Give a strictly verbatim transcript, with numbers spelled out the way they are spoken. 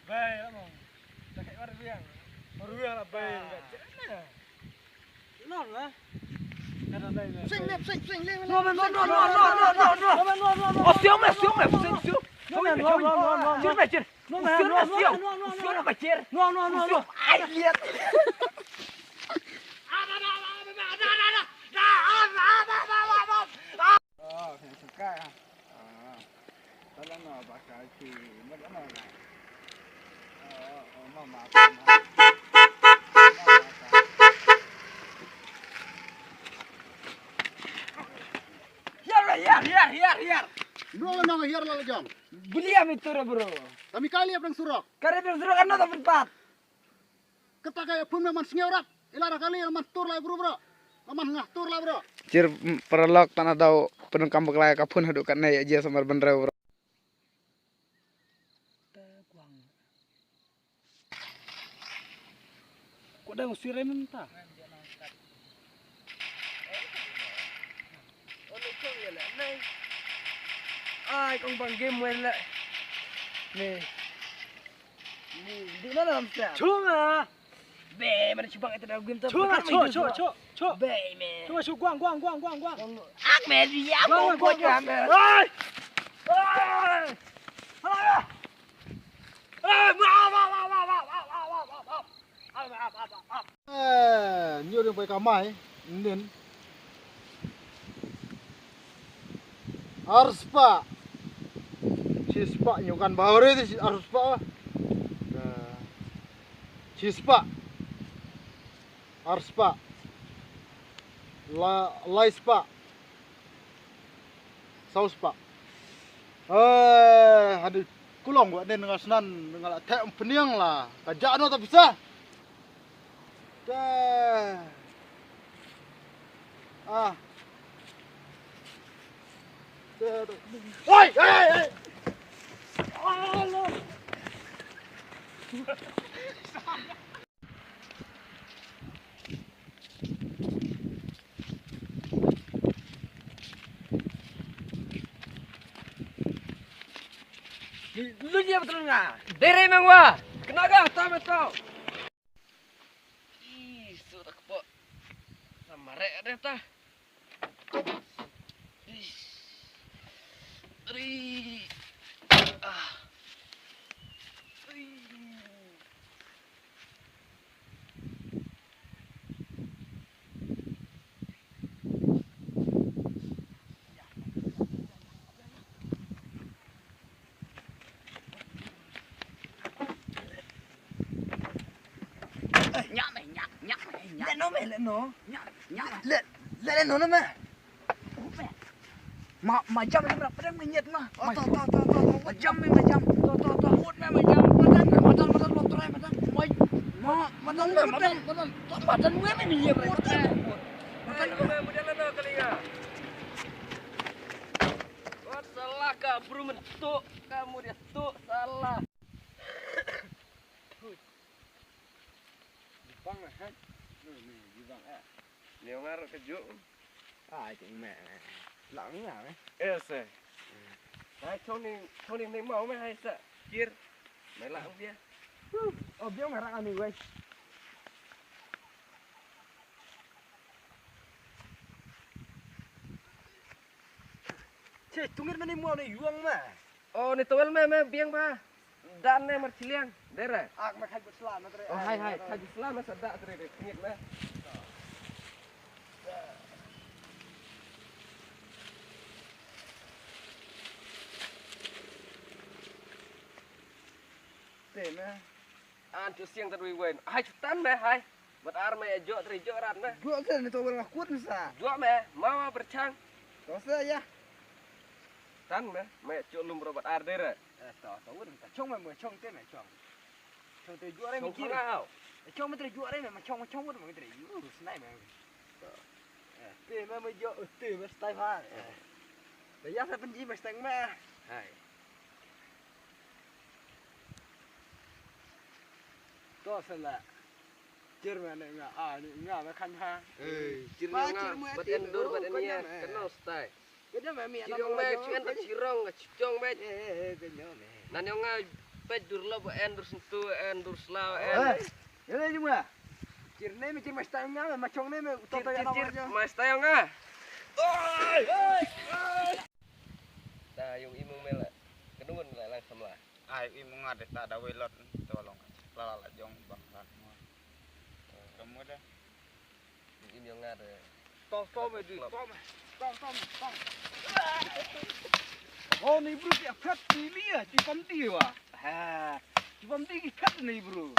Bai la mo. Ta kai war biang. War biang la bai. Ka jana. Sing lep, sing, sing lep. No, no, no, no, no, no, no, no. Oh, siu me, siu me, siu, siu. No, no, no, no, no, no. Siu me, siu. No, no, no, no, no, no, no. Siu me, siu. No, no, no, no. Siu. Ai, liat. Hiar, hiar, hiar, hiar, hiar. Bro, nang hiar la jam. Beli am itu, bro. Kami kali apa yang surok? Kare yang surok kan nota berpat. Kata ka ïa phone me man sngew rat. Ila ra kali man tur lai bro bro. Man ngah tur lai bro. Jir, mm, paralok tana dau pyndonkam bakla ka phone haduh katne ïa jia samar bynriew bro. Ko dang sirem ta. Ai kong bang game wei le. Ni. Ni di na dalam sel. Chunga. Be mana chubang itu dalam game tu. Chunga, chunga, chunga, chunga. Be me. Chunga, chunga, guang, guang, guang, guang, guang. Ak me dia. Guang, guang, guang. Ai. Ai. Hala. Ai. Eh, nyu ding pai kamai, nin. Arspah. Chispah nyu kan bahore di arspah. Chispah. Arspah. La, laispah. Sauspah. Eh, hadi kulong wa nin nga snan nga la theh peniang la. Ka ja no ta pisa. Te. Ah. Te. Oi, oi, oi. Alo. Lu dia betul nga. Dere mengwa. Kena ga ta betul. Ih, su tak po. Sama rek ada ta. Ih. Ri. Ah. Ih. Nya me, nya, nya me, nya. Let no me, let no. Nya, nya. Let, let, let no no me. Ma, ma jam ni berapa dah menyet ma. Oh, to, to, to, to, to. Ma jam ni, ma jam. To, to, to. Mut me, ma jam. Matan, matan, matan, lo try, matan. Ma, ma, matan, matan, matan. To, matan gue me ni ye mut. Matan gue me, mut jalan dah kali ya. Wat salah ka bru mentuk, kamu dia tuk salah. Bang eh. Ni, ni, bang eh. Ni ngar ka juk. Ai, ting me. Lang nga me. Eh, se. Hai, chong ni, chong ni, ni mau me hai sa. Kir. Me lang dia. Oh, biang me rang ani wei. Che, tungit me ni mau ni yuang me. Oh, ni towel me, me biang ba. Dan ne mar chiliang. Dere. Ak me khai gut sla me tre. Oh, hai, hai, khai gut sla me sa da tre, tre. Ngit me. Te me. An chu siang ta dui wen. Hai chu tan me, hai. Bat ar me jo tre jo rat me. Jo se ni to wer nga kut ni sa. Jo me, ma ma berchang. To se ya. Tan me, me chu lum ro bat ar dere. Eh, to, to, wun, ta chong me, me chong te, me chong. Chong te juare me jir. Chong me tre juare me, me chong, me chong, wun, me tre ju, snai me. Eh, te me, me jo, te me stai pha. Eh. Te ya sa pen ji me steng me. Hai. To sala. Jir me ne nga, a, ne nga me khan pha. Eh, jir me nga, bat en dur, bat en ya, kano stai. Kanyam me, mi, chirong me, chirong, chirong me. Eh, eh, eh, kanyam me. Nan yong nga, Peit dur la ba en dur sentu en dur sla en. Hei, ïa le jingma. Cir ne me cir ma stayong nga, ma chong ne me uto to ïa na. Cir ma stayong nga. Ta yung imung mela. Kedun la lang samla. Ai imung nga de ta da wei lot to long. La la la jong bang la. Kamu de. Im yong nga de. Tong tong me di, tong me. Tong tong tong. Oh ni bru ki aprat ni li ya, ci pam di wa. Ha, ci pam di ki kat ni bru.